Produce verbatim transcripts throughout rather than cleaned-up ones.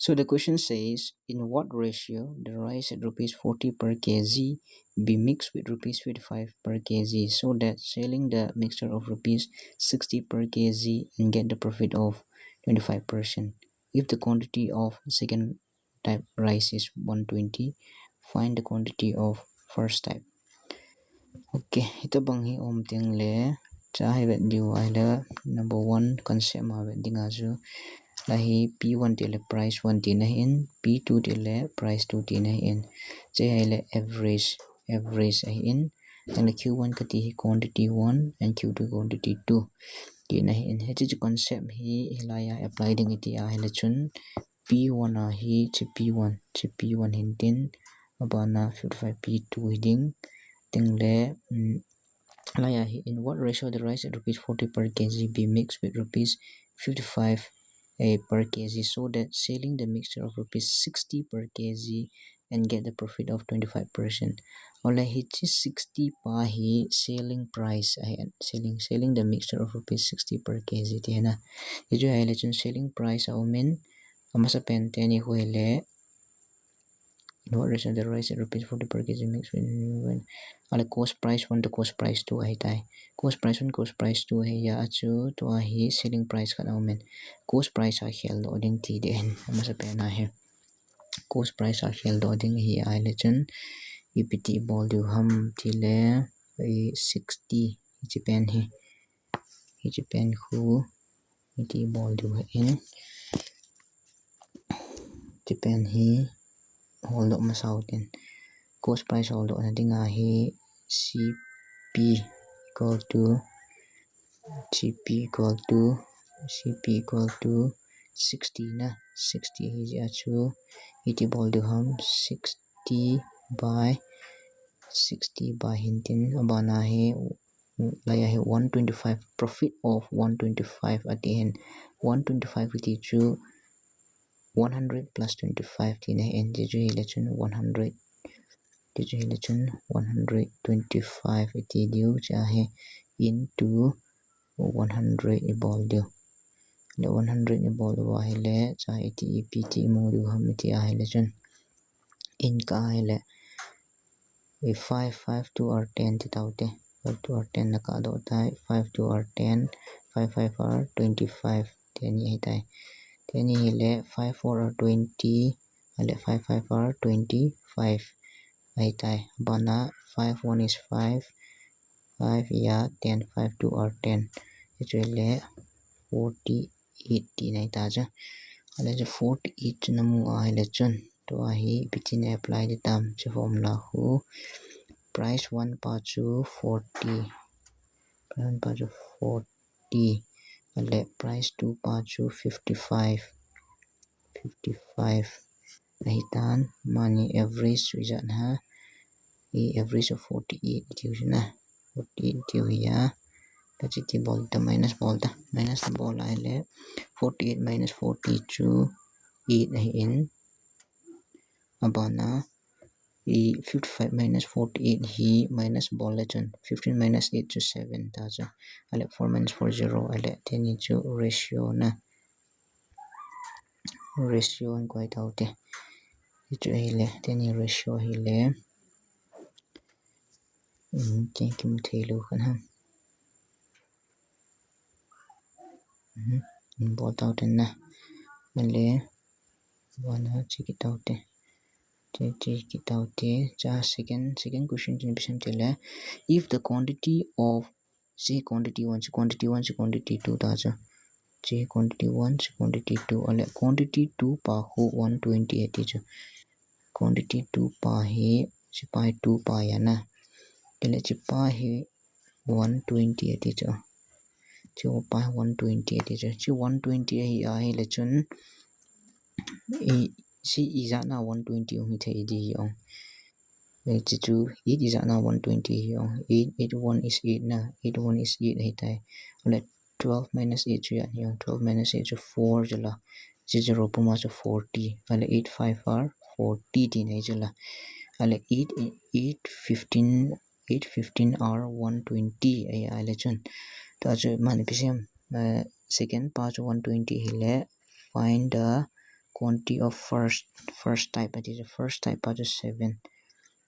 So the question says, in what ratio the rice at rupees forty per K G be mixed with rupees fifty-five per K G so that selling the mixture of rupees sixty per K G and get the profit of twenty-five percent? If the quantity of second type rice is one twenty, find the quantity of first type. Okay, hitobang hi um teng le, cha hi vet diu ahile, number one concept ma vet ding a chu, la hi P one ti le price one tina hin, P two ti le price two tina hin. Cha hi le average, average ahin. Teng le Q one kati hi quantity one and Q two quantity two tina hin. Hiche chu concept hi, hilai a apply ding iti ahile chun, P one a hi, chi P one, chi P one hin tin, abana fifty-five P two hi ding, teng le, um, lai a hi, in what ratio the rice at rupees forty per K G be mixed with rupees fifty-five, eh, per K G so that selling the mixture of rupees sixty per K G and get the profit of twenty-five percent. Ole hichi sixty pa hi selling price ahi, selling, selling the mixture of rupees sixty per K G ti na. Hichu ahile chun selling price a umin, amasa pen teni khu hile, in what ratio the rice at rupees forty per K G mix with, ale cost price one to cost price two ahi tai. Cost price one, cost price two ahi a chu, tua hi selling price khat a umin. Cost price a khel doh ding ti ding, amasa pen a hi. Cost price a khel doh ding hi ahile chun, ipi ti bol diu ham ti le, sixty, hichi pen hi. Hichi pen khu, iti bol diu hin. Hichi pen hi, hol doh masa u tin. Cost price hol doh na ding a hi, C P equal to, C P equal to, C P equal to sixty na, sixty hi a chu, iti bol diu ham, sixty by, sixty by hin tin, abana hi, lai a hi one twenty-five, profit of one twenty-five ati hin, one twenty-five iti chu, one hundred plus twenty-five ti na hin, ti chu hile chun one hundred, ti chu hile chun one hundred twenty-five iti diu, cha hi into one hundred i bol diu. Le one hundred i bol diu ahile, cha iti ipi ti mu diu ham iti ahile chun. In ka ahile, five, five two are ten ti tau te. Five two are ten na ka doh tai. Five two are ten. Five five are twenty-five. Teni hi tai. Teni hile five four are twenty. Ale five five are twenty-five. Ahi tai. Bana five one is five. Five ya ten, five two are ten. Hichu le forty-eight ti na hi ta chu. Ale chu forty-eight chu na mu ahile chun. Tua hi ipi ti na apply di tam chu formula khu. Price one pa chu forty. Price one pa chu forty. Ale price two pa chu fifty-five. Fifty-five. Ahi tan, mani average chu ijat ham. I average of forty-eight tiu chu na. Forty-eight tiu hi a. Tachi ti bol ta minus bol ta. Minus bol ahile. Forty-eight minus forty chu eight ahi in. Abana. I fifty-five minus forty-eight hi minus bol le chun. Fifteen minus eight chu seven ta chu. Ale four minus four zero ale. Teni chu ratio na. Ratio in koi tau te. Hichu hile, teni ratio hile. Hmm, teni kimu thei lou khan ham. Hmm, bol tau te na. Ale, bana chi ki tau te. Chi, chi ki tau te. Cha second, second question chu ipi ham ti le. If the quantity of Chi quantity one, chi quantity one, chi quantity two ta chu. Chi quantity one, chi quantity two. Ale quantity two pa khu one twenty ati chu. Quantity two pa hi, chi pa hi two pa ya na. Ale chi pa hi one twenty ati chu. Chi pa hi one twenty ati chu. Chi one twenty ahi ahile chun. I, chi ijat na one twenty um hi thei di ong. Chi chu eight ijat na one twenty hi ong. Eight, eight one is eight na. Eight one is eight ahi tai. Ale twelve minus eight chu ijat hi ong. Twelve minus eight chu four chu la. Chi zero puma chu forty. Ale eight five are forty ti na hi chu la. Ale eight, eight fifteen, eight fifteen are one twenty ahi ahile chun. Tua chu mani ipi ham, eh, second pa chu one twenty hile. Find the quantity of first, first type, that is the first type pa chu seven.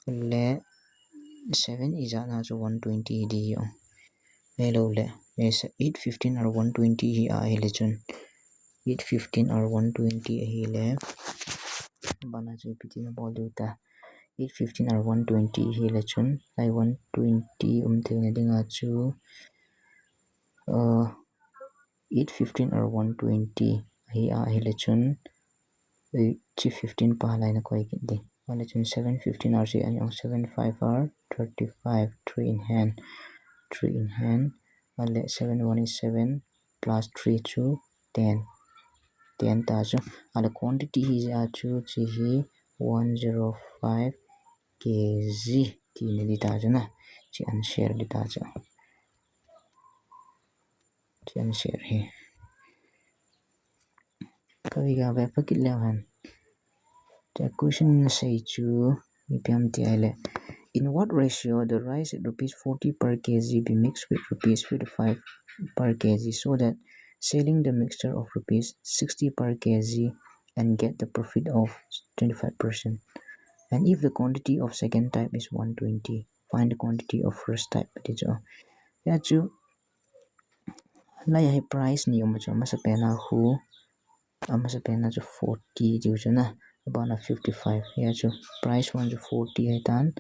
Le seven ijat na chu one twenty hi di yo. Hello le, eight fifteen or one twenty hi ahile chun. Eight fifteen or one twenty ahile. Bana chu ipi tina bol diu ta. Eight fifteen or one twenty ahile chun. Lai one twenty um theina dinga chu. Uh, eight fifteen or one twenty ahi ahile chun. Eight fifteen pa lai na koi kit di. Ahile chun seven fifteen or si ani ong seven five or thirty-five, three in hand. Three in hand. Ahile seven one is seven plus three chu ten. Ten ta chu. Ahile quantity hi ja chu chi hi one zero five K G. Tina di ta chu na. Chi answer di ta chu. Chi answer hi. Ka viga ve pakit leo hen. The question in say chu, ipi ham ti ahile. In what ratio the rice at rupees forty per K G be mixed with rupees fifty-five per K G so that selling the mixture of rupees sixty per K G and get the profit of twenty-five percent. And if the quantity of second type is one twenty, find the quantity of first type. Ti chu. Ya chu. Lai hi price ni um chu amasa pena hu. Amasa pena chu forty tiu chu na. Abana fifty-five. Ya chu price one chu forty ahi tan.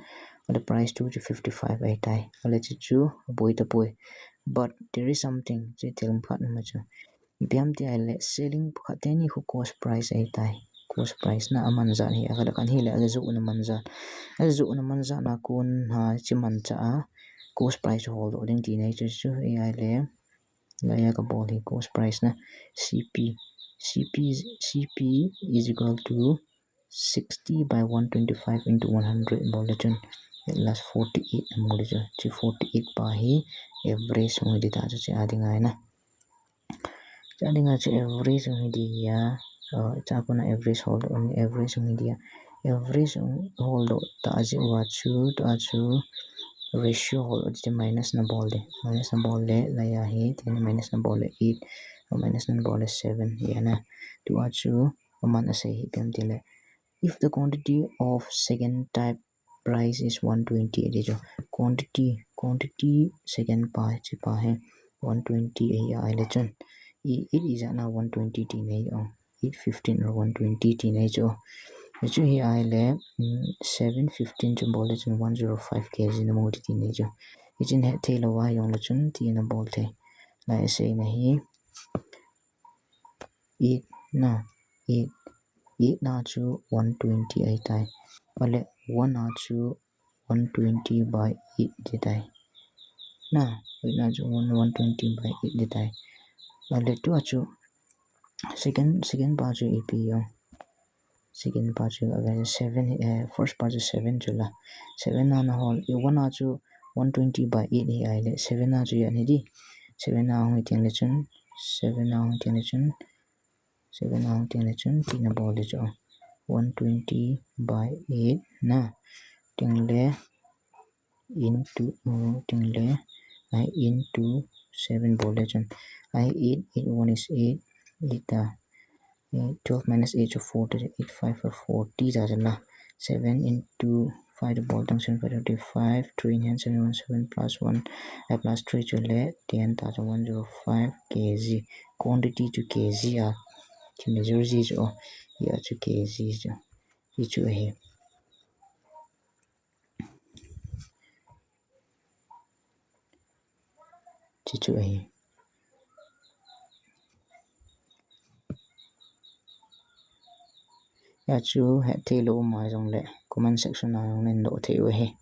Ahile price two chu fifty-five ahi tai. Ahile chu chu boi ta boi. But there is something. Chu thil khat ma chu. Ipi ham ti ahile selling khat teni hu cost price ahi tai. Cost price na aman jat hi. Akala kan hile azu na man jat. Azu na man jat na kun ha chi man cha a. Cost price holdoh ding tina chu chu ahile. Laiya ka bol hi cost price na C P, C P, C P is equal to sixty by one twenty-five into one hundred bol le chun at last forty-eight amu le chun chi forty-eight pa hi average hung hi di ta chu chi a dinga na. Chi a dinga chu average hung hi di ya. Cha kuna average holdoh, average hung hi di ya. Average holdoh ta ji wa chu ta chu ratio holdoh ti minus na bol de. Minus na bol le laiya hi, tin minus na bol le eight, minus na bol le seven, ya na. Tu a chu aman asei hi ipi ham ti le. If the quantity of second type price is one twenty, ati chu quantity, quantity second pa, chi pa hi one twenty ahi ahile chun. I, eight ijat na one twenty tina ahi o. Eight fifteen or one twenty tina ahi chu. Chu hi ahile, mm, seven fifteen chu bol le chun one zero five K G na mu di tina ahi chu. Ichin hethei lou a jong le chun tina bol thei. Lai asei na hi. Eight na, eight, eight na chu one twenty ahi tai. Ahile one na chu one twenty by eight di tai. Na, eight na chu one, one twenty by eight di tai. Ahile tu a chu second, second pa chu ipi yo. Second pa chu a ve seven, eh, first pa chu seven chu la. Seven na na hol, eh, one na chu one twenty by eight hi ahile. Seven na chu ya ni di. Seven na hung hi ting le chun. Seven na hung hi ting le chun. Seven na hung hi ting le chun. Tina bol le chu. One twenty by eight na. Ting le into, uh, ting le, ai into seven bol le chun. Ai eight, eight one is eight, eight, uh, eh, twelve minus eight chu forty, eight five are forty ja ja la. Seven into five to bol tang seven five thirty-five, three in hand seven one seven plus one, ai plus three chu le, ten ta chu one zero five K G. Quantity chu K G a. Ki measure ji chu, ya chu K G chu. Hi chu ahi. Chi chu ahi. Ya chu hethei lou ma jong le comment section a jong nen doh thei u ahi.